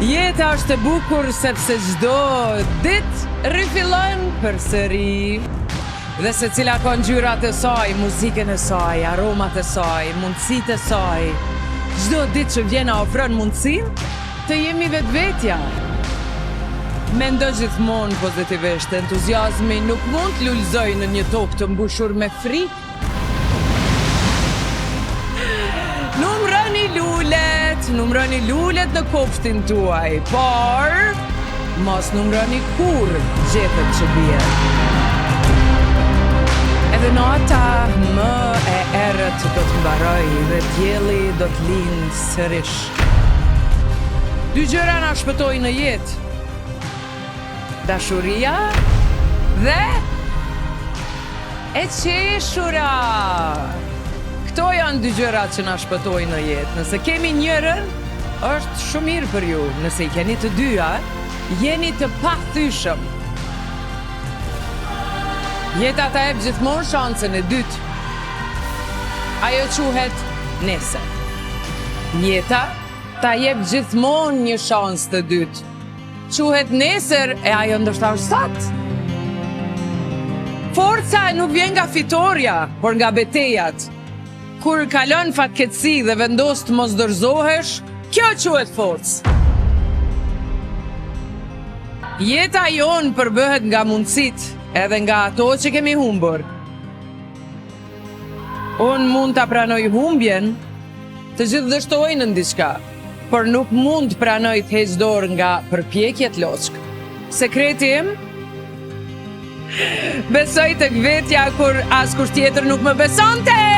Jeta është e bukur sepse çdo ditë rifillon përsëri. Dhe secila ka ngjyrat e saj, muzikën e saj, aromat e saj, mundësitë e saj. Çdo ditë që vjen na ofron mundësinë të jemi vetvetja. Mendo gjithmonë pozitivisht, entuziazmi nuk mund të lulëzojë në një tokë të mbushur me frikë. Numroni lulet, numroni lulet në kopshtin tuaj, por mos numroni kurrë gjethet që bien. Edhe nata më e errët do të mbarojë dhe dielli do të lindë sërish. Dy gjëra na shpëtojnë në jetë. Dashuria dhe e qeshura. Këto janë dy gjërat që na shpëtojnë në jetë. Nëse kemi njërën, është shumë mirë për ju. Nëse i keni të dyja, jeni të pathyeshëm. Jeta ta jep gjithmonë shansën e dytë. Ajo quhet nesër. Jeta ta jep gjithmonë një shans të dytë. Quhet nesër e ajo ndoshta është sot. Forca nuk vjen nga fitorja, por nga betejat. Kur kalon fatkeqësi dhe vendos të mos dorëzohesh, kjo quhet forcë. Jeta jonë përbëhet nga mundësitë, edhe nga ato që kemi humbur. Unë mund ta pranoj humbjen, të gjithë dështojnë në diçka, por nuk mund të pranoj të heq dorë nga përpjekjet loçkë. Sekreti im? Besoj tek vetja kur askush tjetër nuk më besonte!